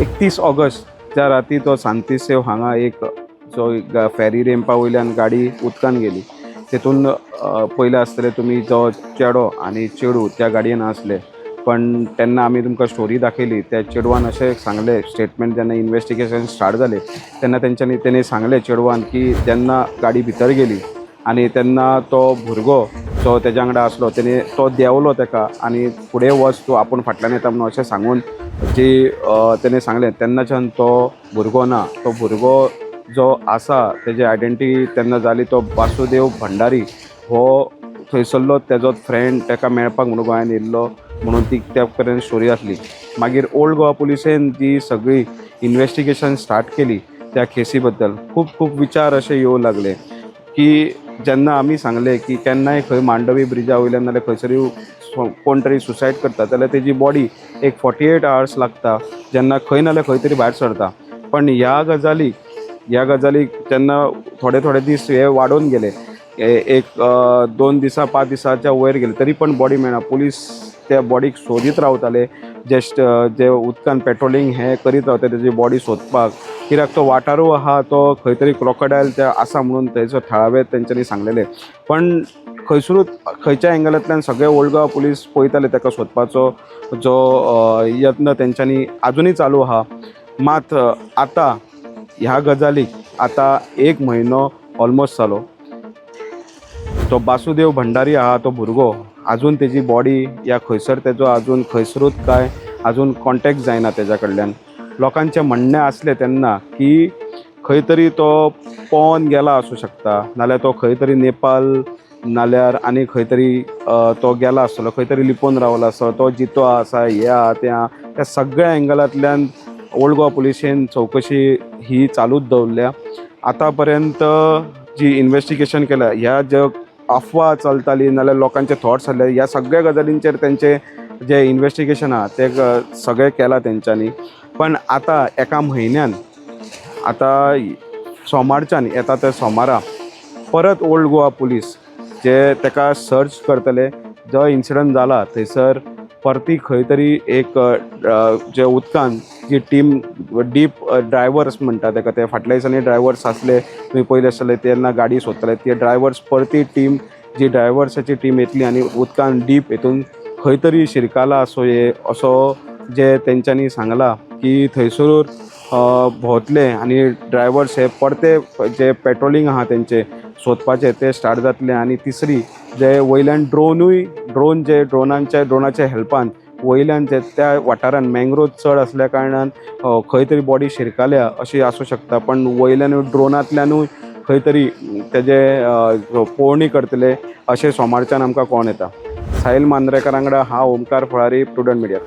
31 August त्या राती तो सांतिसेव हांगा एक जो फेरी रेंपा वयल्यान गाडी उदकान गेली. तेतून पयलें आसतलें तुमी जो चेडो आनी चेडूं त्या गाडयेन आसले, पण तेन्ना आमी तुमकां स्टोरी दाखयली. त्या चेडवान अशें सांगलें, स्टेटमेंट जेन्ना इन्वेस्टिगेशन स्टार्ट जालें तेन्ना तेंच्यांनी तेणें सांगलें चेडवान की जेन्ना गाडी भितर गेली आनी तेन्ना तो भुरगो जो तेज्या वांगडा आसलो तेणे तो देंवलो तेका आनी फुडें वच तूं, आपूण फाटल्यान येता म्हणून अशें सांगून जी तेणें सांगलें, तेन्नाच्यान तो भुरगो ना. तो भुरगो जो आसा तेजी आयडेंटिटी तेन्ना जाली, तो वासुदेव भंडारी हो थंयसरलो तेजो फ्रेंड तेका मेळपाक म्हणून गोंयान येयल्लो म्हणून ती त्या पर्यंत स्टोरी आसली. मागीर ओल्ड गोवा पुलिसेन जी सगळी इन्वेस्टिगेशन स्टार्ट केली त्या केसी बद्दल खूब खूब विचार अशे येवं लागले की जेन्ना आमी सांगलें की केन्नाय खंय मांडवी ब्रिजा वयल्यान नाल्यार खंयसरूय कोण तरी सुसायड करता जाल्यार तेजी बॉडी एक 48 आवर्स लागता जेन्ना खंय नाल्यार खंय तरी भायर सरता. पण ह्या गजालीक जेन्ना थोडे थोडे दीस हे वाडोवन गेले, एक 2 दिसां 5 दिसाच्या वयर गेले तरी पण बॉडी मेळना. पुलीस त्या बॉडीक सोदीत रावताले, जस्ट जे उदकान पेट्रोलिंग हें करीत रावता तेजी बॉडी सोदपाक, कित्याक तो वाठारूय आहा तो खंय तरी क्रोकोडायल ते आसा म्हणून थंयसर थळावे तेंच्यांनी सांगलेले. पण खंयसरूच खंयच्या एंगलांतल्यान सगळे ओल्ड गोवा पुलीस पळयताले, ताका सोदपाचो जो यत्न तेंच्यांनी आजुनूय चालू आहा. मात आतां ह्या गजालीक आतां एक म्हयनो ऑलमोस्ट जालो. तो वासुदेव भंडारी आहा तो भुरगो, आजून तेजी बॉडी या खंयसर तेजो आजून खंयसरूच काय आजून कॉन्टेक्ट जायना तेज्या कडल्यान. लोकांचें म्हणणें आसलें तेन्ना की खंय तरी तो पोवन गेला आसूं शकता, नाल्यार तो खंय तरी नेपाल नाल्यार आनी खंय तरी तो गेला आसतलो, खंय तरी लिपोवन रावला आसतलो, तो जितो आसा, हें आहा, तें आहा. त्या सगळ्या एंगलांतल्यान ओल्ड गोवा पुलिशेन चवकशी ही चालूच दवरल्या. आतां पर्यंत जी इन्वेस्टिगेशन केल्या, ह्या ज्यो अफवा चलताली नाल्यार लोकांचे थॉट्स आसले, ह्या सगळ्या गजालींचेर तेंचे जे इन्वेस्टिगेशन आहा ते सगळें केलां तेंच्यांनी. पण आतां एका म्हयन्यान आतां सोमारच्यान येता ते सोमारा परत ओल्ड गोवा पुलीस जे तेका सर्च करतले. जो इन्सिडंट जाला थंयसर परती खंय तरी एक जे उदकान जी टीम डीप ड्रायवर्स म्हणटा तेका, ते फाटल्या दिसांनी ड्रायवर्स आसले, तुमी पयले आसतले, तेन्ना गाडी सोदताले ते ड्रायवर्स, परती टीम जी ड्रायवर्साची टीम येतली आनी उदकान डीप हितून खंय तरी शिरकाला आसोये असो जे तेंच्यांनी सांगलां की थंयसर भोंवतले आनी ड्रायवर्स हे परते जे पेट्रोलिंग आहा तेंचे सोदपाचे ते स्टार्ट जातले. आनी तिसरी जे वयल्यान ड्रोनूय ड्रोन जे ड्रोनांच्या ड्रोनाच्या हेल्पान वयल्यान जे त्या वाठारान मँग्रोव चड आसल्या कारणान खंय तरी बॉडी शिरकाल्या अशी आसूं शकता, पण वयल्यानूय ड्रोनांतल्यानूय खंय तरी तेजे पळोवणी करतले अशें सोमारच्यान आमकां कळोन येता. साहील मांद्रेकर वांगडा हांव ओमकार फळारी, प्रुडंट मिडिया.